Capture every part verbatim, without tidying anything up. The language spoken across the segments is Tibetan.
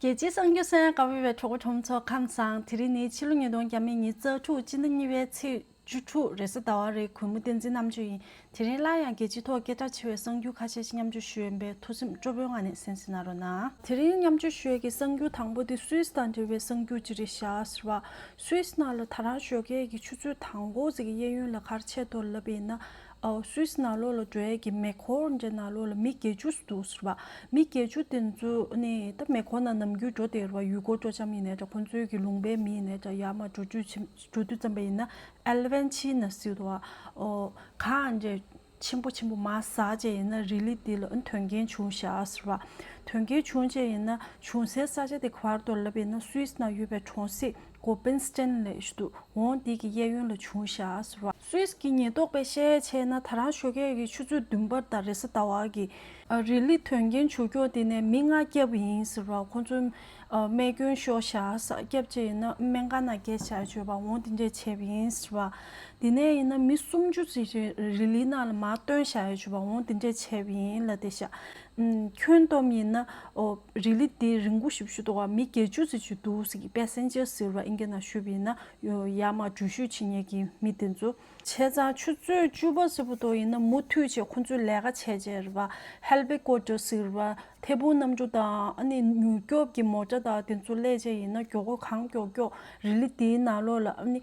རྒྱལ་སྤྱིའི་གསར་འགྱུར་གསན་གནང་གནང་བའི་གྲོགས་པོ་ཁྲོམ་ཚོ་ཁམས་བཟང་། དེ་རིང་ནི་ཕྱི་ལོ་ཉིས་སྟོང་ཉི་ཤུ་རྩ་དྲུག་སྤྱི་ཟླ་གཉིས་པའི་ཚེས་བཅུ་དྲུག་རེས་གཟའ་ཟླ་བ་རེད། གུས་མོ་བསྟན་འཛིན་རྣམ་དཔྱོད་ཡིན། དེ་རིང་སླར་ཡང་རྒྱལ་སྤྱིའི་ཐོག་སྐད་གྲགས་ཆེ་བའི་གསར་འགྱུར་ཁ་ཤས་ཤིག་མཉམ་སྤྱོད་ཞུ་ཡིན་པས་ཐུགས་སེམས་སྤྲོ་པོའི་ངང་ནས་གསན་གཟིགས་གནང་རོགས་གནང་། དེ་རིང་མཉམ་སྤྱོད་ཞུ་ཡས་ཀྱི་གསར་འགྱུར་དང་པོ་དེ་སུད་སི་དང་འབྲེལ་བའི་གསར་འགྱུར་ཅིག་རེད་ཤག་ཟེར་བ། སུད་སི་ནང་ལ་ད་རང་ཞོགས་ཀས་ཀྱི་ཆུ་ཚོད་དང་པོ་ཟིག་གི་གཡས་གཡོན་ལ་ག་རེ་བྱས་འདུག་ལབ་པ་ཡིན་ན། ཨོ། སུད་སི་ནང་ལོགས་ལ་འགྲོ་ཡས་ཀྱི་མེ་འཁོར་འདྲ་ནང་ལོགས་ལ་མི་བརྒྱད་ཅུ་འདུག་ཟེར་བ། མི་བརྒྱད་ཅུ་དེ་ཚོ་ནི་ད་མེ་འཁོར་ནང་ནམ་རྒྱུན་འགྲོ་བསྡད་རེད་བ། ཡུལ་སྐོར་སྤྲོ་འཆམ་ཡིན་ནའི་འདྲ། ཁོང་ཚོའི་གི་ལུང་པའི་མི་ཡིན་ནའི་འདྲ། ཡར་མར་འགྲོ་དུས་ཕྱིན་འགྲོ་དུས་ཙམ་པ་ཡིན་ན་ཨལ་ཝན་ཆི་ན་ཟེར་འདུག་བ། ཨོ། གངས་འདྲ་ཆེན་པོ་ཆེན་པོ་མར་ཟག་བྱས་ཡིན་ན་རི་ལི་དེ་ལ་དོན་རྐྱེན་བྱུང་ཤག་ཟེར་བ། དོན་རྐྱེན་བྱུང་བྱས་ཡིན་ན་བྱུང་སའི་ས་ཆ་དེ་ག་པར་འདུག་ལབ་པ་ཡིན་ན་སུད་སི་ནང་ཡོད་པའི་གྲོང་གསེབ་གོ་པན་སི་ཏན་ལབ་ཡས་ཤིག་འདུག་འོ་དེ་གི་གཡས་གཡོན་ལ་བྱུང་ཤག་ཟེར་བ། སུད་སི་གི་ཉེན་རྟོག་པས་བཤད་ཡས་བྱས་ན་ད་རང་ཞོགས་ཀས་ཀྱི་ཆུ་ཚོད་བདུན་པ་དང་རེས་གཟའ་ཟླ་བ་གི་ཨ། རི་ལི་དོན་རྐྱེན་བྱུང་ཀྱོག་དེ་ནས་མི་ལྔ་བརྒྱབ་ཡིན་ཟེར་བ། ཁོང་ཚོས་ཨ། རྨས་སྐྱོན་ཤོར་ཤག་ཟེར། བརྒྱབ་བྱས་ཡིན་ན་སྨན་ཁང་ནང་བསྐྱལ་བཞག་ཡོད་པ། འོ་དེ་འདྲས་བྱས་པ་ཡིན་ཟེར་བ། དེ་ནས་ཡིན་ན་མི་སུམ་ཅུ་ཙམ་ཞིག་རི་ལི་ནང་ལ་མར་བཏོན་བཞག་ཡོད་པ། འོ་དེ་འདྲས་བྱས་པ་ཡིན་ལབ་བསྡད་ཤག་ཨུམ། ཁྱོན་བསྡོམས་ཡིན་ན་ཨོ། རི་ལི་དེ་རིང་པོ་ཞེ་པོ་ཅིག་འདུག་བ། མི་བརྒྱད་ཅུ་ཙམ་ཞིག་འདུག་ཟེར་གི། པེ་སེན་ཇར་ཟེར་བ་ཨིན་སྐད་ནང་ཞུས་པ་ཡིན་ན་ཡོ། ཡར་མར་འགྲུལ་བཞུད་བྱེད་མཁན་གྱི་མི་དེ་ཚོ། བྱས་ཙང་ཆུ་ཚོད་བཅུ་པ་ཟེར་བ་དེ་ཡིན་ན་མུ་མཐུད་བྱས་ཁོང་ཚོས་ལས་ཀ་བྱས་བྱས་རེད་བ། ཧེ་ལི་ཀོབ་ཊར་ཟེར་བ། ཐད་འཕུར་གནམ་གྲུ་དང་ཨ་ནི་མྱུར་སྐྱོབ་ཀྱི་མོ་ཊ་དང་དེ་ཚོ་སླེབས་བྱས་ཡིན་ན་མགྱོགས་པོ་གང་མགྱོགས་མགྱོགས་རི་ལི་དེའི་ནང་ལོགས་ལ་ཨ་ནི་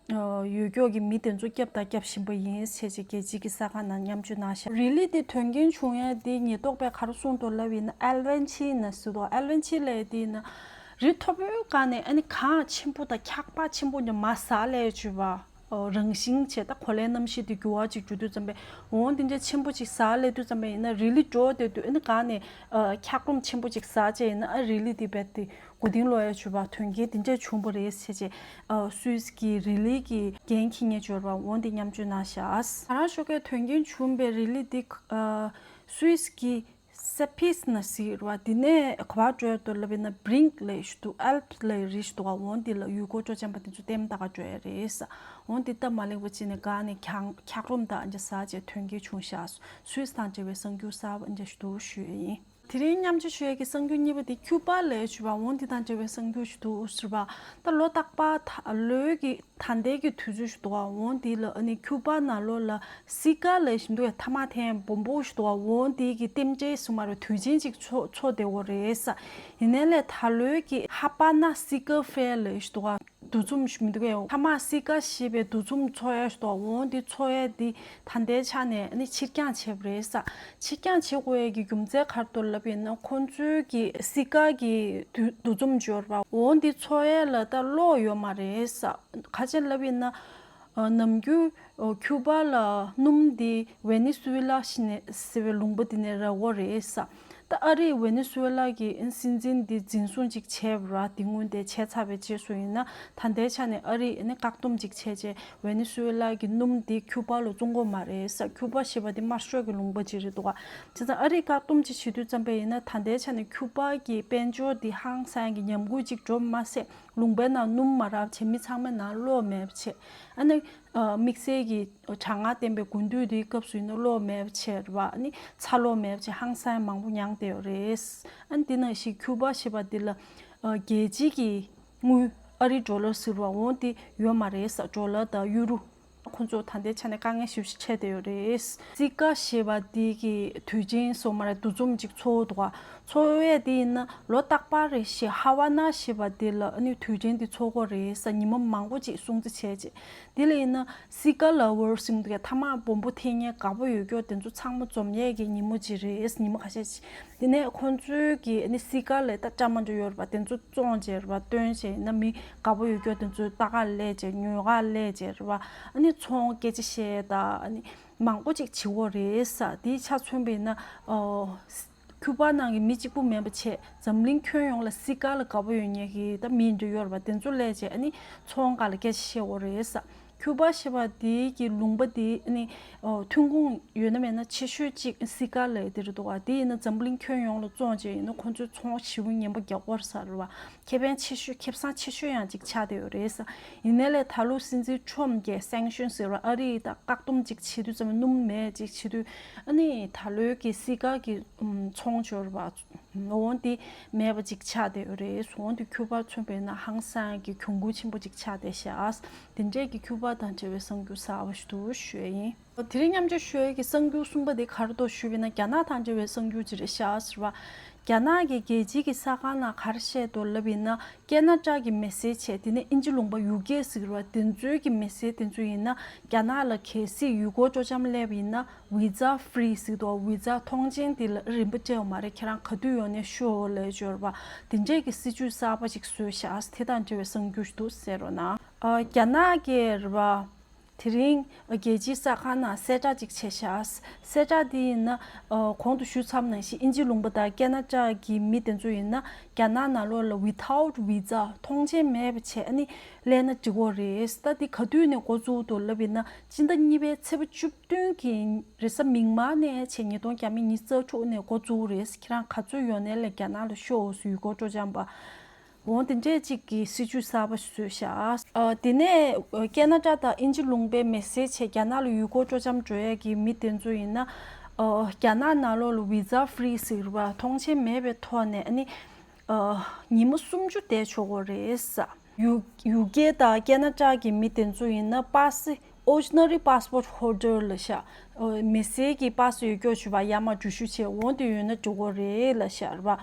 ཡོད་མགྱོགས་ཀྱི་མི་དེ་ཚོ་སྐྱོབ་དང་སྐྱོབ་བཞིན་པ་ཡིན་ཟེར་བྱས་རྒྱལ་སྤྱིའི་གི་གསར་ཁང་ནང་མཉམ་སྤྱོད་གནང་ཤག་རི་ལི་དེ་དོན་རྐྱེན་བྱུང་ཡས་དེ་ཉེན་རྟོག་པས་ག་རེ་གསུངས་འདུག་ལབ་ཡིན་ན་ཨལ་ཝན་ཆི་ན་ཟེར་འདུག་ཨལ་ཝན་ཆི་ལབ་ཡས་དེ་ཡིན་ན་རི་མཐོ་པོའི་སྒང་ནས་ཨ་ནི་གངས་ཆེན་པོ་དང་འཁྱག་པ་ཆེན་པོ་འདྲ་མར་ཟག་སླེབས་བྱས་པ། ཨོ། རང་བཞིན་བྱས་ད་གོ་ལའི་གནམ་གཤིས་དེ་འགྱུར་བ་ཅིག་འགྱུར་དུས་ཙམ་པས་འོ་དེ་འདྲ་ཆེན་པོ་ཅིག་ཟག་སླེབས་དུས་ཙམ་པས་ཡིན་ན་རི་ལི་འགྲོ་བསྡད་དུས་ཨ་ནི་གངས་ནས་ཨ། འཁྱགས་རོམ་ཆེན་པོ་ཅིག་ཟག་བྱས་ཡིན་ན་ཨ་རི་ལི་དེ་རྦད་དེ་མགོ་རྟིང་སློག་ཡ་བྱུང་བ། དོན་རྐྱེན་དེ་འདྲ་བྱུང་བ་རེད་ཟེར་བྱས་ཨ། སུད་སི་གི་རི་ལི་གི་འགན་འཁྱེར་མཁན་ཅིག་ཡོད་རེད་བ། འོ་དེ་མཉམ་སྤྱོད་གནང་ཤག་ད་རང་ཞོགས་ཀས་དོན་རྐྱེན་བྱུང་བའི་རི་ལི་དེ་ཨ། སུད་སི་གི་སེ་ཕིས་ན་ཟེར་བ་དེ་ནས་ག་པར་འགྲོ་ཡ་འདུག་ལབ་ཡིན་ན་བྷི་རིང་ལབ་ཡས་ཤིག་འདུག་ཨལ་པི་ལབ་ཡས་རི་ཞིག་འདུག་ག་འོ་འདི་ལ་ཡུལ་སྐོར་སྤྲོ་འཆམ་པ་དེ་ཚོ་ལྟད་མོ་ལྟ་ག་འགྲོ་ཡ་རེད། འོ་འདི་སྟབས་མ་ལེགས་པ་ཅིག་ནས་གངས་ནས་འཁྱགས་འཁྱགས་རོམ་དང་འདྲ་ཟག་བྱས་དོན་རྐྱེན་བྱུང་ཤག་སུད་སི་དང་འབྲེལ་བའི་གསར་འགྱུར་གསར་པ་འདྲ་ཞིག་འདུག་ཞུ་ཡ་ཡིན། དེ་རིང་མཉམ་སྤྱོད་ཞུ་ཡ་གི་གསར་འགྱུར་གཉིས་པ་དེ་ཁྱུ་པ་ལབ་ཡས་ཞིག་འདུག་ག་འོ་འདི་དང་འབྲེལ་བའི་གསར་འགྱུར་ཞིག་འདུག་ཟེར་བ། ད་ལོ་རྟག་པར་ད་ལོའི་གི་ད་ལྟའི་གི་དུས་ཚོད་ཞིག་འདུག་ག་འོ་འདི་ལ་ཨ་ནི་ཁྱུ་པ་ནང་ལོགས་ལ་སི་ཀ་ལབ་ཡས་ཞིག་འདུག་ག་ཐ་མག་འཐེན་སྦོམ་པོ་ཞིག་འདུག་ག་འོ་འདི་གི་རྟེན་འབྲེལ་སོང་མ་རེད། དུས་ཆེན་ཅིག་འཚོགས་འཚོགས་བསྡད་ཡོད་རེད་ས། ཡིན་ནའི་ལས་ད་ལོའི་གི་ཧ་པ་ན་སི་ཀ་ཧྥེ་ལབ་ཡས་ཞིག་འདུག་ག་འདུ་འཛོམས་ཞིག་མི་འདུག་ག་ཐ་མག་སི་ཀ་ཞེས་པའི་འདུ་འཛོམས་འཚོགས་ཡས་ཞིག་འདུག་ག་འོ་འདི་འཚོགས་ཡས་འདི་ད་ལྟའི་ཆ་ནས་ཨ་ནི་ཕྱིར་འགྱངས་བྱས་པ་རེད་ས། ཕྱིར་འགྱངས་བྱེད་དགོས་ཡས་ཀྱི་རྒྱུ་མཚན་ག་རེ་འདུག་ལབ་ཡིན་ན་ཁོང་ཚོའི་གི་སི་ཀ་གི་འདུ་འདུ་འཛོམས་ཅིག་ཡོད་རེད་བ། འོ་འདི་འཚོགས་ཡས་ལ་ད་གློག་ཡོད་མ་རེད་ས། ག་རེ་བྱས་ལབ་ཡིན་ན། ཨ། ནམ་རྒྱུན་ཨོ། ཁྱུ་པ་ལ་སྣུམ་འདི་ཝེ་ནེ་སུ་ཝེ་ལ་ཞིག་ནས་ཟེར་བའི་ལུང་པ་འདི་ནས་རག་གི་རེད་ས། ད་ཨ་རིས་ཝེ་ནེ་སུ་ཝེ་ལ་གི་སྲིད་འཛིན་འདི་འཛིན་བཟུང་ཅིག་བྱས་པ་རེད། དེ་སྔོན་དེ་བྱས་ཚར་བའི་རྗེས་སུ་ཡིན་ན་ད་ལྟའི་ཆ་ནས་ཨ་རིས་ནི་བཀག་སྡོམ་ཅིག་བྱས་རྗེས་ཝེ་ནེ་སུ་ཝེ་ལ་གི་སྣུམ་འདི་ཁྱུ་པ་ལ་བཙོང་གི་ཡོད་མ་རེད་ས། ཁྱུ་པ་ཞེས་པ་འདི་དམར་ཤོག་གི་ལུང་པ་ཅིག་རེད་འདུག་ག་བྱས་ཙང་ཨ་རིས་བཀག་སྡོམ་ཅིག་བྱེད་དུས་ཙམ་པ་ཡིན་ན་ད་ལྟའི་ཆ་ནས་ཁྱུ་པ་གི་དཔལ་འབྱོར་འདི་ཧང་སང་གི་ཉམས་རྒུད་ཅིག་འགྲོ་མ་ཟད། ལུང་པའི་ནང་སྣུམ་མ་རག་བྱས་མི་ཚང་མའི་ནང་གློག་མེད་པ་བྱས། ཨ་ནི་ཨ། དམིགས་བསལ་གྱི་གྲང་ངར་ལྡན་པའི་དགུན་དུས་འདིའི་སྐབས་སུ་ཡིན་ན་གློག་མེད་པ་བྱས་རེད་བ། ཨ་ནི་ཚ་གློག་མེད་པ་བྱས་ཧང་སང་མང་པོ་མྱངས་བསྡད་ཡོད་རེད། ཨ་ནི་འདི་ནང་བཞིན་ཁྱུ་པ་ཞེས་པ་འདི་ལ་ཨ། རྒྱལ་སྤྱིའི་གི་དངུལ་ཨ་རིའི་ཌོ་ལར་ཟེར་བ་འོ་འདི་ཡོད་མ་རེད་ས། ཌོ་ལར་དང་ཡུ་རོ། ཁོང་ཚོ་ད་ལྟའི་ཆ་ནས་དཀའ་ངལ་ཞེ་པོ་ཞིག་འཕྲད་བསྡད་ཡོད་རེད། སི་ཀ་ཞེས་པ་འདི་གི་དུས་ཆེན་སོགས་མ་རེད། འདུ་འཛོམས་ཅིག་ཚོགས་འདུག་ག་ཚོགས་ཡས་འདི་ཡིན་ན་ལོ་རྟག་པར་རེ་བཞིན་ཧ་ཝ་ན་ཞེས་པ་འདི་ལ་ཨ་ནི་དུས་ཆེན་འདི་ཚོགས་ཀྱི་ཡོད་རེད་ས། ཉི་མ་མང་པོ་ཅིག་སྲུང་བརྩི་བྱས་རྗེས། འདི་ལ་ཡིན་ན་སི་ཀ་ལ་ཝར་ཟེར་མཁན་འདུག་ག་ཐ་མག་སྦོམ་པོ་འཐེན་མཁན་དགའ་པོ་ཡོད་མཁན་དེ་ཚོ་ཚང་མ་འཛོམས་ཡས་ཀྱི་ཉིན་མོ་ཅིག་རེད། ཉི་མ་ཁ་ཤས་ཤིག་དེ་ནས་ཁོང་ཚོའི་གི་ཨ་ནི་སི་ཀ་ལ་ད་བཀྲ་མ་འགྲོ་ཡོད་རེད་པ། དེ་ཚོ་བཙོང་བྱས་རེད་པ། བཏོན་བྱས་ན་མི་དགའ་པོ་ཡོད་མཁན་དེ་ཚོའི་རྟ་ཁ་ལས་བྱས། ཉོས་ཁ་ལས་བྱས་རེད་པ། ཨ་ནི་ཚོང་སྐད་ཆ་བཤད་ད་ཨ་ནི་མང་པོ་ཅིག་བྱེད་ཀྱི་ཡོད་རེད་ས། དེའི་ཆ་མཚོན་པ་ཡིན་ན་ཨོ། ཁྱུ་པ་ནང་གི་མི་གཅིག་པུ་མིན་པ་བྱས་འཛམ་གླིང་ཁྱོན་ཡོངས་ལ་སི་ཀ་ལ་དགའ་པོ་ཡོད་མཁན་གྱི་ད་མི་འདྲ་ཡོད་རེད་པ། དེ་ཚོ་སླེབས་བྱས་ཨ་ནི་ཚོང་ཁ་ལ་སྐད་ཆ་བཤད་ཀྱི་ཡོད་རེད་ས། ཁྱུ་པ་ཞེས་པ་དེའི་གི་ལུང་པ་དེ་ཨ་ནི་ཨོ། ཐོན་ཁུངས་ཡོད་ན་མེད་ན་ཆེ་ཤོས་གཅིག་སི་ཀ་ལ་དེ་རེད་འདུག་ག་དེ་ཡིན་ན་འཛམ་གླིང་ཁྱོན་ཡོངས་ལ་བཙོང་བྱས་ཡིན་ན་ཁོང་ཚོས་ཚོང་ཞེ་པོ་ངན་པ་རྒྱག་གི་ཡོད་རེད་ས་རེད་པ། ཁེ་ཕན་ཆེ་ཤོས་ཁེ་བཟང་ཆེ་ཤོས་ཡང་ཅིག་ཆགས་བསྡད་ཡོད་རེད་ས། ཡིན་ནའི་ལས་ད་ལོ་སྲིད་འཛིན་ཁྲོམ་གྱི་སེང་ཤོན་ཟེར་བ་ཨ་རིའི་ད་བཀག་སྡོམ་ཅིག་བྱེད་དུས་ཙམ་སྣུམ་མེད་ཅིག་བྱེད་དུས་ཨ་ནི་ད་ལོའི་གི་སི་ཀ་གི་ཚོང་སྦྱོར་བ་ འོང་དེ་མེད་པ་ཅིག་ཆགས་བསྡད་ཡོད་རེད། འོང་དེ་ཁྱུ་པར་མཚོན་པ་ཡིན་ན་ཧང་སང་གི་གྱོང་གུན་ཆེན་པོ་ཅིག་ཆགས་བསྡད་ཤག་དེ་འདྲས་ཀྱི་ཁྱུ་པར་དང་འབྲེལ་བའི་གསར་འགྱུར་གསར་པ་ཞིག་ཏུ་ཞུ་ཡ་ཡིན། དེ་རིང་མཉམ་སྤྱོད་ཞུ་ཡ་གི་གསར་འགྱུར་གསུམ་པ་དེ་ག་རེ་འདུག་ཞུས་པ་ཡིན་ན། རྒྱ་ནག་དང་འབྲེལ་བའི་གསར་འགྱུར་ཅིག་རེད་ཤག་ཟེར་བ། རྒྱ་ནག་གི་རྒྱལ་སྤྱིའི་གི་གསར་ཁང་ནང་ག་རེ་བཤད་འདུག་ལབ་ཡིན་ན། ཁེ་ན་ཌ་གི་མི་སེར་བྱས། དེ་ནས་དབྱིན་ཇི་ལུང་པ་ཡུ་ཀེ་ཟེར་བ་དེ་ཚོའི་གི་མི་སེར་དེ་ཚོ་ཡིན་ན། རྒྱ་ནག་ལ་གལ་སྲིད་ཡུལ་སྐོར་སྤྲོ་འཆམ་སླེབས་ཡིན་ན། བི་ཛ་ཧྥི་རི་ཟེར་འདུག་བི་ཛ་ཐོངས་མཆན་དེ་ལ་རིན་པ་སྤྲད་ཡོད་མ་རེད། ཁྱེད་རང་ག་དུས་ཡོང་ནས་ཤོག་ལབ་ཡོད་རེད་པ། དེ་འདྲས་ཀྱི་སྲིད་ཇུས་གསར་པ་ཞིག་བཟོས་ཤག་དེ་དང་འབྲེལ་བའི་གསར་འགྱུར་ཞིག་འདུག་གསན་རོགས་གནང་། ཨ། རྒྱ་ནག་གི་རེད་པ། དེ་རིང་རྒྱལ་སྤྱིའི་གསར་ཁང་ནང་གསལ་བསྒྲགས་ཅིག་བྱས་ཤག་གསལ་བསྒྲགས་འདི་ཡིན་ན། ཨ། གོང་དུ་ཞུས་ཚར་བ་ནང་བཞིན་དབྱིན་ཇི་ལུང་པ་དང་ཁེ་ན་ཌ་གི་མི་དེ་ཚོ་ཡིན་ན། རྒྱ་ནག་ནང་ལོགས་ལ་without visa ཐོངས་མཆན་མེད་པ་བྱས། ཨ་ནི་སླེབས་ན་འགྲིག་གི་རེད། ད་འདི་ག་དུས་ནས་འགོ་བཙུགས་འདུག་ལབ་ཡིན་ན། སྤྱི་ཟླ་གཉིས་པའི་ཚེས་པ་བཅུ་བདུན་གྱི་རེས་གཟའ་མིག་དམར་ནས་བྱས། ཉིས་སྟོང་ཉི་ཤུ་རྩ་དྲུག་ནས་འགོ་བཙུགས་རེད། ཁྱེད་རང་ག་ཚོད་ཡོང་ནའི་ལས་རྒྱ་ནག་ལ་ཤོག་ཟེར། ཡུལ་སྐོར་སྤྲོ་འཆམ་པ། འོ་དེ་འདྲས་ཅིག་གི་སྲིད་ཇུས་གསར་པ་ཞིག་བཟོས་ཤག་ཨ། དེ་ནས་ཁེ་ན་ཌ་དང་དབྱིན་ཇི་ལུང་པའི་མི་སེར་བྱས་རྒྱ་ནག་ལ་ཡུལ་སྐོར་སྤྲོ་འཆམ་འགྲོ་ཡས་ཀྱི་མི་དེ་ཚོ་ཡིན་ན། ཨ། རྒྱ་ནག་ནང་ལོགས་ལ་བི་ཛ་ཧྥི་རི་ཟེར་བ་ཐོངས་མཆན་མེད་པའི་ཐོག་ནས། ཨ་ནི། ཨ། ཉི་མ་སུམ་ཅུ་བསྡད་ཆོག་གི་རེད་ས། ཡུ། ཡུ་ཀེ་དང་ཁེ་ན་ཌ་གི་མི་དེ་ཚོ་ཡིན་ན། པ་སི། Ordinary passport holder ལབ་ཤག་ཨ། མི་སེར་གྱི་པ་སི་ཡོད་ཀྱོག་ཅིག་ཡོད་པ། ཡར་མར་འགྲུལ་བཞུད་བྱེད་འོང་དེ་ཡོད་ན་འགྲིག་གི་རེད་ལབ་ཤག་རེད་པ།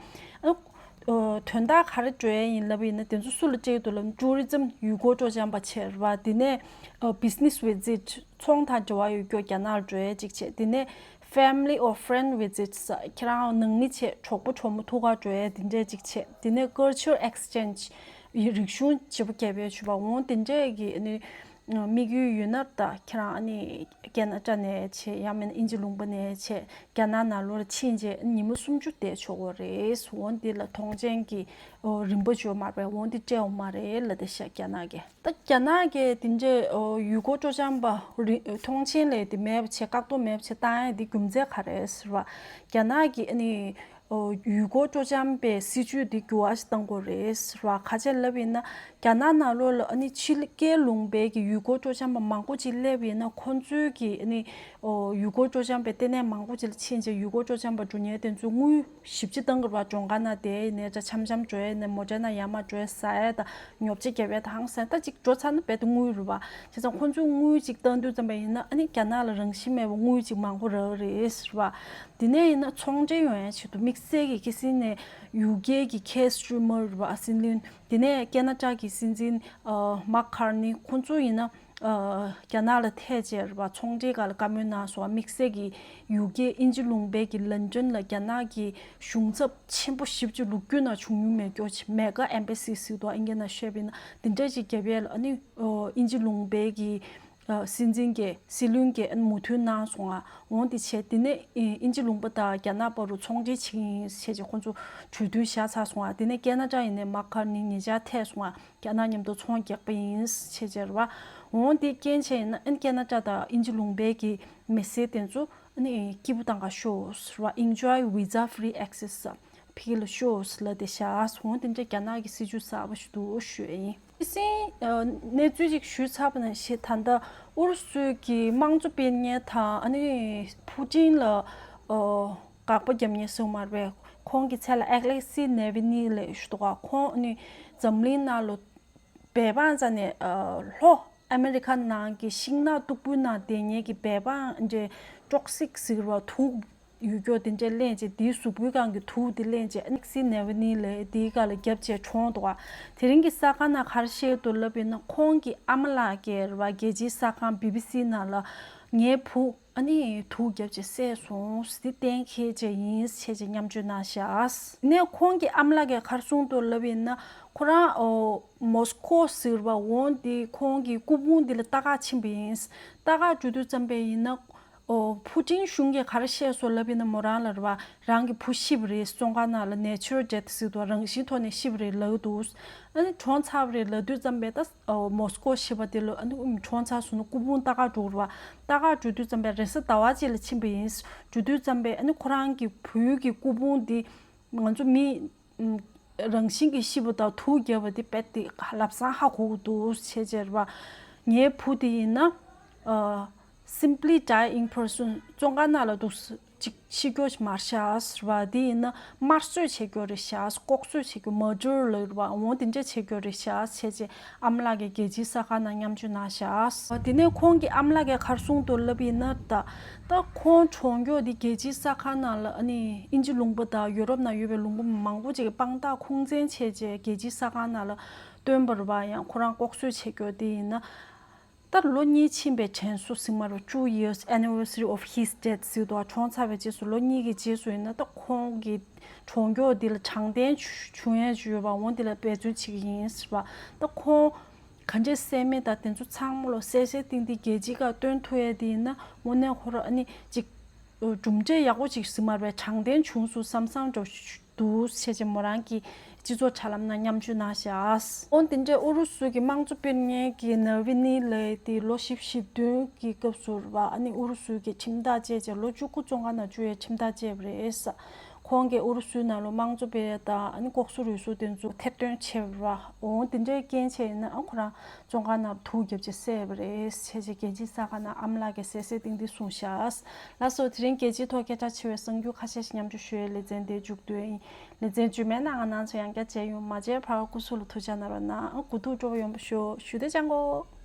ཨ། ཨ། དོན་དག་ག་རེ་འགྲོ་ཡས་ཡིན་ལབ་པ་ཡིན་ན། དེ་ཚོ་སུ་ལ་སྤྲད་ཀྱི་འདུག་ལབ་ན། ཊུ་རི་ཛམ་ཡུལ་སྐོར་སྤྲོ་འཆམ་པ་བྱས་རེད་པ། དེ་ནས། ཨ། business visit ཚོང་དང་འབྲེལ་བ་ཡོད་ཀྱོག་རྒྱ་ནག་ལ་འགྲོ་ཡས་ཅིག་བྱས། དེ་ནས་family or friend visits ཁྱེད་རང་ནང་མི་བྱས། གྲོགས་པོ་གྲོགས་མོ་ཐུག་ག་འགྲོ་ཡས་དེ་འདྲས་ཅིག་བྱས། དེ་ནས་culture exchange རིག་གཞུང་བརྗེ་པོ་རྒྱབ་ཡས་བྱས་པ། འོ་དེ་འདྲས་ཀྱི་ཨ་ནི་དམིགས་ཡུལ་ཡོད་ན། ད་ཁྱེད་རང་ཨ་ནི་ཁེ་ན་ཌ་ནས་བྱས། ཡང་མིན་ན་དབྱིན་ཇི་ལུང་པ་ནས་བྱས། རྒྱ་ནག་ནང་ལོགས་ལ་ཕྱིན་རྗེས་ཉི་མ་སུམ་ཅུ་བསྡད་ཆོག་གི་རེད། འོ་འདི་ལ་ཐོངས་མཆན་གྱི། ཨོ། རིན་པ་ཅིག་ཡོད་མ་རེད་པས། འོ་འདི་སྤྲད་ཡོད་མ་རེད་ལབ་བསྡད་ཤག་རྒྱ་ནག་གིས། ད་རྒྱ་ནག་གིས་དེ་འདྲས། ཨོ། ཡུལ་སྐོར་སྤྲོ་འཆམ་པ་རི། ཐོངས་མཆན་ལས་དེ་མེད་པ་བྱས། བཀག་སྡོམ་མེད་པ་བྱས་བཏང་ཡས་དེ་རྒྱུ་མཚན་ག་རེ་རེད་ཟེར་བ། རྒྱ་ནག་གིས་ཨ་ནི། ཨོ། ཡུལ་སྐོར་སྤྲོ་འཆམ་པའི་སྲིད་ཇུས་དེ་འགྱུར་བ་ཞིག་གཏང་དགོས་རེད་ཟེར་བ། ག་རེ་ལབ་ཡིན་ན། རྒྱ་ནག་ནང་ལོགས་ལ་ཨ་ནི་ཕྱི་རྒྱལ་ལུང་པའི་གི་ཡུལ་སྐོར་སྤྲོ་འཆམ་པ་མང་པོ་ཅིག་སླེབས་ཡིན་ན། ཁོང་ཚོའི་གི་ཨ་ནི། ཨོ། ཡུལ་སྐོར་སྤྲོ་འཆམ་པའི་ལྟེ་གནས་མང་པོ་ཅིག་ལ་ཕྱིན་རྗེས་ཡུལ་སྐོར་སྤྲོ་འཆམ་པ་འགྲོ་མཁན་དེ་ཚོ་དངུལ་ཞེ་པོ་ཅིག་གཏང་གི་རེད་པ། མགྲོན་ཁང་ནང་བསྡད་ཡིན་ནའི་འདྲ། འཆམ་འཆམ་འགྲོ་ཡིན་ནའི། མོ་ཊའི་ནང་ཡར་མར་འགྲོ་ཡ་ཟ་ཡ་དང་ཉོ་ཆ་རྒྱབ་ཡ་དང་། ཧང་སང་ད་ཅིག་འགྲོ་ཚར་ན་རྦད་དེ་དངུལ་རེད་པ། བྱས་ཙང་ཁོང་ཚོས་དངུལ་ཅིག་གཏང་དུས་ཙམ་པ་ཡིན་ན། ཨ་ནི་རྒྱ་ནག་ལ་རང་བཞིན་མེད་པ་དངུལ་ཅིག་མང་པོ་རག་གི་རེད་ཟེར་བ། དེ་ནས་ཡིན་ན་ཚོང་འབྲེལ་ཡོང་ཡ་ཆེད་དུ་དམིགས་བསལ་གྱི་ཁེ་སི་ནས་ཡུ་ཀེ་གི་ཁེར་སི་ཊར་མར་རེད་པ། ཨ། སྲིད་བློན། དེ་ནས་ཁེ་ན་ཌ་གི་སྲིད་འཛིན། ཨ། མག་ཁར་ནི། ཁོང་ཚོ་ཡིན་ན། ཨ། རྒྱ་ནག་ལ་ཐད་བྱས་རེད་པ། ཚོང་འབྲེལ་སྒང་ལ་བཀའ་མོལ་གནང་སོང་བ། དམིགས་བསལ་གྱི་ཡུ་ཀེ་དབྱིན་ཇི་ལུང་པའི་གི་ལན་ཀྲན་ལ་རྒྱ་ནག་གི་གཞུང་ཚབ་ཆེན་པོ་ཞེ་པོ་ཅིག་ལོ་རྒྱུས་ནང་བྱུང་མྱོང་མེད་ཀྱོག་ཅིག་མེ་ག་ཨེམ་བྷ་སི་ཟེར་འདུག་ཨིན་སྐད་ནང་བཤད་པ་ཡིན་ན། དེ་འདྲས་ཅིག་རྒྱབ་ཡས་ལ་ཨ་ནི། ཨ། དབྱིན་ཇི་ལུང་པའི་གི། ཨ། སྲིད་འཛིན་གྱིས། སྲིད་བློན་གྱིས་མོས་མཐུན་གནང་སོང་ང་། འོ་འདི་བྱས། དེ་ནས་དབྱིན་ཇི་ལུང་པ་དང་རྒྱ་ནག་བར་དུ་ཚོང་འབྲེལ་བྱེད་ཀྱི་ཡིན་ཟེར་བྱས་ཁོང་ཚོ་གྲོས་མཐུན་བཞག་ཚར་སོང་ང་། དེ་ནས་ཁེ་ན་ཌ་ཡིན་ནའི་མག་ཁར་ནི་ཉེ་ཆར་ཐད་སོང་ང་། རྒྱ་ནག་མཉམ་དུ་ཚོང་རྒྱག་པ་ཡིན་ཟེར་བྱས་རེད་པ། འོ་འདི་རྐྱེན་བྱས་ཡིན་ན། ཨ་ནི་ཁེ་ན་ཌ་དང་དབྱིན་ཇི་ལུང་པའི་གི་མི་སེར་དེ་ཚོ་ཨ་ནི་སྐྱིད་པོ་གཏོང་ག་ཤོག་ཟེར་བ། Enjoy visa free access ཕ་གི་ལ་ཤོག་ཟེར་ལབ་བསྡད་ཤག་འོ་དེ་འདྲ་རྒྱ་ནག་གི་སྲིད་ཇུས་གསར་པ་ཞིག་འདུག་ཞུ་ཡ་ཡིན། ཕྱི་གསལ། ཨ། གནས་ཚུལ་ཅིག་ཞུས་ཚར་བ་ནང་བཞིན། ད་ལྟ་ཨུ་རུ་སུ་གི་དམངས་གཙོ་སྤེལ་མཁན་དང་། ཨ་ནི་ཕུ་ཊིན་ལ། ཨ། དགག་པ་རྒྱབ་མཁན་ཟེར་བ་མ་རེད་པས། ཁོང་གི་མཚན་ལ་ཨེ་ལེག་སི་ནེ་ཝི་ནི་ལབ་ཞུ་འདུག་ག་ཁོང་ཨ་ནི་འཛམ་གླིང་ནང་ལ་འབད་འབངས་རྩ་ནས། ཨ། ལྷོ་ཨ་མེ་རི་ཁ་ནང་གི་ཤིང་ནགས་སྟུག་པོའི་ནང་བསྡད་མཁན་གྱི་འབད་འབངས་འདྲ། ཊོག་སིག་ཟེར་བ་དུག་ཡོད་ཀྱོག་དེ་འདྲ་ལེན་བྱས། དེའི་གཟུགས་པོའི་སྒང་གི་དུག་དེ་ལེན་བྱས། ཨེ་ལེག་སི་ནེ་ཝི་ནི་ལབ་དེའི་སྒང་ལ་བརྒྱབ་བྱས་གྲོངས་འདུག་ག་དེ་རིང་གི་གསར་ཁང་ནང་ག་རེ་བཤད་འདུག་ལབ་ཡིན་ན། ཁོང་གི་ཨ་མ་ལགས་ཀྱིས་རེད་པ། རྒྱལ་སྤྱིའི་གསར་ཁང་བི་བི་སི་ནང་ལ། ངའི་བུ་ཨ་ནི་དུག་བརྒྱབ་བྱས་བསད་སོང་། དེ་གཏན་འཁེལ་བྱས་ཡིན་ཟེར་བྱས་མཉམ་སྤྱོད་གནང་ཤག་དེ་ནས་ཁོང་གི་ཨ་མ་ལགས་ཀྱིས་ག་རེ་གསུངས་འདུག་ལབ་ཡིན་ན། ཁོ་རང་། ཨོ། མོ་སི་ཀོ་ཟེར་བ། འོ་འདི་ཁོང་གི་སྐུ་ཕུང་འདི་ལ་ལྟ་ག་ཕྱིན་པ་ཡིན། ལྟ་ག་འགྲོ་དུས་ཙམ་པ་ཡིན་ན། ཨོ། ཕུ་ཊིན་གཞུང་གིས་ག་རེ་བཤད་སོང་ལབ་ཡིན་ན། མོ་རང་ལ་རེད་པ། རང་གི་བུ་ཤི་བ་རེད། བཙོན་ཁང་ནང་ལ་ནེ་ཅུ་རལ་ཌེ་ཐི་ཟེར་འདུག་རང་བཞིན་ཐོག་ནས་ཤི་བ་རེད་ལབ་འདུག་ཨ་ནི་གྲོངས་ཚར་བ་རེད་ལབ་དུས་ཙམ་པ། ད། ཨོ། མོ་སི་ཀོ་ཞེས་པ་དེ་ལ། ཨ་ནི་གྲོངས་ཚར་སོང་ན་སྐུ་ཕུང་ལྟ་ག་འགྲོ་རེད་པ། ལྟ་ག་འགྲོ་དུས་ཙམ་པ་རེས་གཟའ་ཟླ་བ་གཅིག་ལ་ཕྱིན་པ་ཡིན། འགྲོ་དུས་ཙམ་པ་ཨ་ནི་ཁོ་རང་གི་བུ་གི་སྐུ་ཕུང་དེ་ང་ཚོ་མི་རང་བཞིན་གྱིས་ཤི་བ་དང་དུག་བརྒྱབ་པ་དེ་རྦད་དེ་ལམ་སང་ཧ་གོ་གི་འདུག་བྱས་བྱས་རེད་པ། ངའི་བུ་དེ་ཡིན་ན། ཨ། Simply die in prison བཙོན་ཁང་ནང་ལ་འདུག་ཅིག་ཤི་རྒྱུ་མ་རེད་ཤག་ཟེར་བ་དེ་ཡིན་ན་དམར་གསོད་བྱེད་རྒྱུ་རེད་ཤག་ལྐོག་གསོད་བྱེད་རྒྱུ་murder ལབ་རེད་བ། འོ་དེ་འདྲ་བྱེད་རྒྱུ་རེད་ཤག་བྱས་རྗེས་ཨ་མ་ལགས་ཀྱིས་རྒྱལ་སྤྱིའི་གསར་ཁང་ནང་མཉམ་སྤྱོད་གནང་ཤག་དེ་ནས་ཁོང་གི་ཨ་མ་ལགས་ཀྱིས་ག་རེ་གསུངས་འདུག་ལབ་ཡིན་ན། ད་ད་ཁོང་གྲོངས་རྒྱུ་དེ་རྒྱལ་སྤྱིའི་གསར་ཁང་ནང་ལ་ཨ་ནི་དབྱིན་ཇི་ལུང་པ་དང་ཡུ་རོབ་ནང་ཡོད་པའི་ལུང་པ་མང་པོ་ཅིག་གིས་དཔང་རྟགས་ཁུངས་བཙན་བྱས་རྗེས་རྒྱལ་སྤྱིའི་གསར་ཁང་ནང་ལ་བཏོན་པ་རེད་བ། ཡང་ཁོ་རང་ལྐོག་གསོད་བྱེད་རྒྱུ་དེ་ཡིན་ན། ད་ལོ་གཉིས་ཕྱིན་པའི་དྲན་གསོ་ཟེར་མ་རེད། two years anniversary of his death ཟེར་འདུག་གྲོངས་ཚར་བའི་རྗེས་སུ་ལོ་གཉིས་ཀྱི་རྗེས་སུ་ཡིན་ན་ད་ཁོང་གི་གྲོངས་རྒྱུ་འདི་ལ་དྲང་བདེན་བྱུང་ཡས་ཡོད་པ་འོ་འདི་ལ་འབད་བརྩོན་བྱེད་ཀྱི་ཡིན་ཟེར་བ། ད་ཁོང་ག་འདྲས་བསད་མིན་ད་དེ་ཚོ་ཚང་མ་ལོ་གསལ་གསལ་ཏིང་ཏིང་རྒྱལ་སྤྱིའི་ཁ་སྟོན་ཐུབ་ཡས་དེ་ཡིན་ན་དངོས་གནས་ཁོ་རང་ཨ་ནི་ཅིག་གྲུབ་འབྲས་ཡག་པོ་ཅིག་ཟེར་མ་རེད། དྲང་བདེན་བྱུང་སོང་བསམ་བསམ་འདྲ་འདུག་བྱས་རྗེས་མོ་རང་གི་སྤྱི་ཚོགས་དྲ་ལམ་ནང་མཉམ་སྤྱོད་གནང་ཤག་འོན་ཏེ་འདྲའི་ཨུ་རུ་སུ་གི་དམངས་གཙོ་དཔོན་གཉེར་གྱི་ནཱ་ཝི་ནི་ལབ་དེ་ལོ་བཞི་བཅུ་ཞེ་བདུན་གྱི་སྐབས་སུ་རེད་བ། ཨ་ནི་ཨུ་རུ་སུ་གི་ཁྲིམས་ཐག་བཅད་རྗེས་ལོ་བཅུ་དགུ་བཙོན་ཁང་ནང་བཅུག་ཡའི་ཁྲིམས་ཐག་བཅད་པ་རེད། ཁོང་གིས་ཨུ་རུ་སུའི་ནང་ལོགས་དམངས་གཙོ་སྤེལ་ཡ་དང་ཨ་ནི་ལྐོག་ཟ་རུལ་སུངས་དེ་ཚོ་ཐེར་འདོན་བྱས་པ་རེད་བ། འོན་ཏེ་འདྲའི་རྐྱེན་བྱས་ཡིན་ན་ཨ་ཁོ་རང་། བཙོན་ཁང་ནང་དུག་བརྒྱབ་བྱས་བསད་པ་རེད། བྱས་རྗེས་རྒྱལ་སྤྱིའི་གསར་ཁང་ནང་ཨ་མ་ལགས་ཀྱིས་གསལ་གསལ་ཏིང་ཏིང་གསུངས་ཤག་ལགས་སོ། དེ་རིང་རྒྱལ་སྤྱིའི་ཐོག་སྐད་གྲགས་ཆེ་བའི་གསར་འགྱུར་ཁ་ཤས་ཤིག་མཉམ་སྤྱོད་ཞུ་ཡའི་ལེ་ཚན་འདིར་མཇུག་བསྡུ་ཡིན། ལེ་ཚན་རྗེས་མའི་ནང་ང་རང་ཚོ་ཡང་བསྐྱར་མཇལ་ཡོང་། མ་མཇལ་བར་སྐུ་གཟུགས་ལ་ཐུགས་ཅག་གནང་རོགས་གནང་། གོ་ཐོས་སྤྲོ་པོ་ཡོང་བ་ཤོག་ཞུ་བདེ་ཅང་གོ།